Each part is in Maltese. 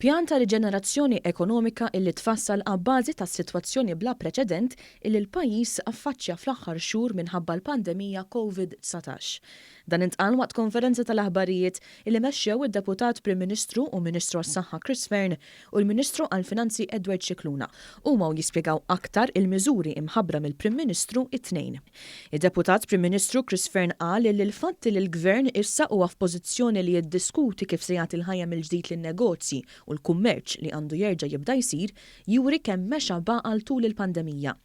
Pjan ta' riġenerazzjoni ekonomika illi tfassal abbażi tas-sitwazzjoni bla preċedent illi l-pajjiż affaċċja fl-aħħar xhur minħabba l-pandemija Covid 19. Dan intqal waqt konferenza tal-aħbarijiet illi mexxew id-Deputat Prim Ministru u Ministru għas-Saħħa Chris Fearne u l-Ministru għall-Finanzi Edward Scicluna huma u jispjegaw aktar il-miżuri imħabbra mill-Prim Ministru it-Tnejn. Id-Deputat Prim Ministru Chris Fearne qal illi l-fatt li l-Gvern issa huwa f'pożizzjoni li jiddiskuti kif se jagħti l-ħajja mill-ġdid lin-negozji u l-kummerċ li għandu jerġa' jibda jsir juri kemm mexa b'għaqal tul il-pandemija.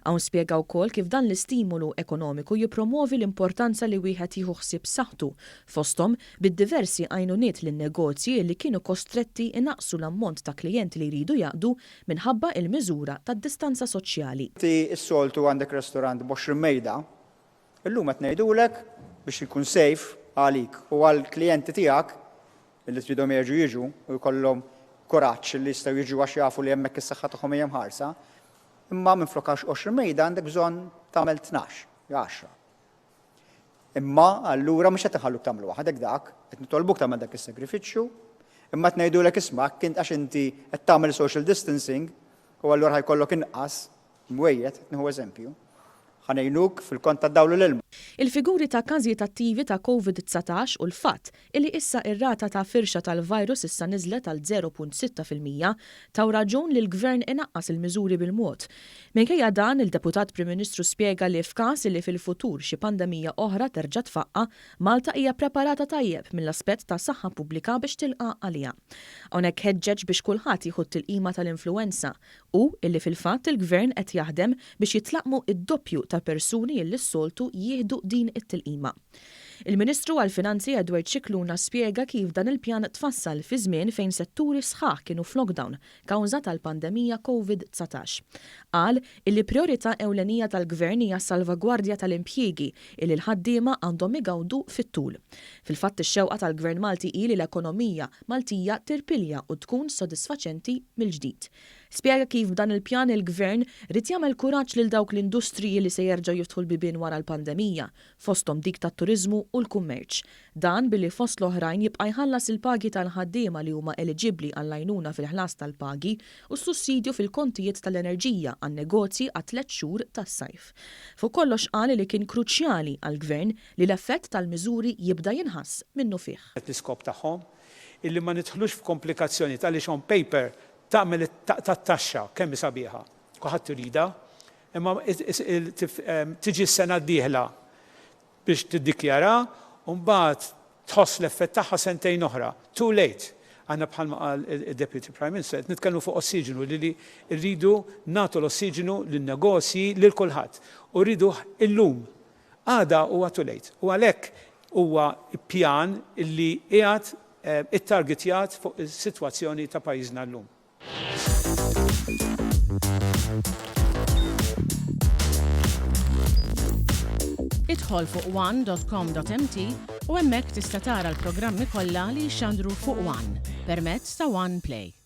Hawn spjega wkoll kif dan l-istimolu ekonomiku jippromwovi l-importanza li wieħed jieħu ħsieb saħħtu, fosthom bid-diversi għajnuniet lin-negozji li kienu kostretti jnaqqsu l-ammont ta' klijenti li jridu jaqdu minħabba il-miżura tad-distanza soċjali. Inti s-soltu għandek restorant b'għoxrin mejda, illum qed ngħidulek biex ikun safe għalik u għall-klijenti tiegħek li tridhom jerġgħu jiġu u jkollhom kuraġġ li jistgħu jiġu għax jafu li hemmhekk is-saħħa tagħhom hija mħarsa, imma minflok 20 mejda għandek bżonn tagħmel 12 jew għaxra. Imma allura mhux qed inħalluk tagħmlu waħdek dak, qed nitolbuk tagħmel dak is-sagrifiċċju, imma qed ngħidulek isma' kint għax inti qed tagħmel social distancing u allura ħa jkollok inqas mwejjed, qed nieħu eżempju, ħa ngħinuk fil-kont tad-dawl u l-ilma. Il-figuri ta' każijiet attivi ta' Covid 19 u l-fatt illi issa ir-rata ta' firxa tal-virus issa niżlet għal 0.6%, taw raġun li l-Gvern inaqqas il-miżuri bil-mod. Minkejja dan, il-Deputat Prim Ministru spjega li f'każ illi fil-futur xi pandemija oħra terġa' tfaqqa', Malta hija preparata tajjeb mill-aspett ta' saħħa pubblika biex tilqa' għaliha. Hawnhekk ħeġġeġ biex kulħadd jieħu t-tilqima tal-influwenza u illi fil-fatt il-Gvern qed jaħdem biex jitlaqqmu d-doppju ta' persuni illi s-soltu jieħdu din it-tilqima. Il-Ministru għall-Finanzi Edward Scicluna spjega kif dan il-pjan tfassal fi żmien fejn setturi sħaħ kienu f'lockdown kawża tal-pandemija Covid 19. Qal illi prijorità ewlenija tal-Gvern hija s-salvagwardja tal-impjiegi illi l-ħaddiema għandhom igawdu fit-tul. Fil-fatt ix-xewqa tal-Gvern Malti hi li l-ekonomija Maltija tirpilja u tkun sodisfaċenti mill-ġdid. Spjega kif b'dan il-pjan il-Gvern ried jagħmel kuraġġ lil dawk l-industriji li se jerġgħu jiftħu l-bibien wara l-pandemija, fosthom dik tat-turiżmu u l-kummerċ. Dan billi fost l-oħrajn jibqa' jħallas il-pagi tal-ħaddiema li huma eliġibbli għall-għajnuna fil-ħlas tal-pagi u s-sussidju fil-kontijiet tal-enerġija għan-negozji għat-tlett xhur tas-sajf. Fuq kollox qal li kien kruċjali għall-Gvern li l-effett tal-miżuri jibda jinħass minnufih. L-iskop tagħhom illi ma nidħlux f'komplikazzjonijiet għaliex on paper tagħmel taqta' t-taxxa kemm hi sabiħa, kulħadd iridha, imma tiġi s-sena d-dieħla biex tiddikjara u mbagħad tħoss l-effett tagħha sentejn oħra. Too late. Aħna bħalma qal id-Deputy Prime Minister qed nitkellmu fuq ossiġenu li rridu nagħtu l-ossiġenu lin-negozji lil kulħadd u rriduh illum. Għada huwa too late. U għalhekk huwa pjan li qiegħed ittargetjat fuq is-sitwazzjoni ta' pajjiżna llum. Idħol fuq one dot com dot mt u hemmhekk tista' tara l-programmi kollha li jixxandru fuq one permezz ta' One Play.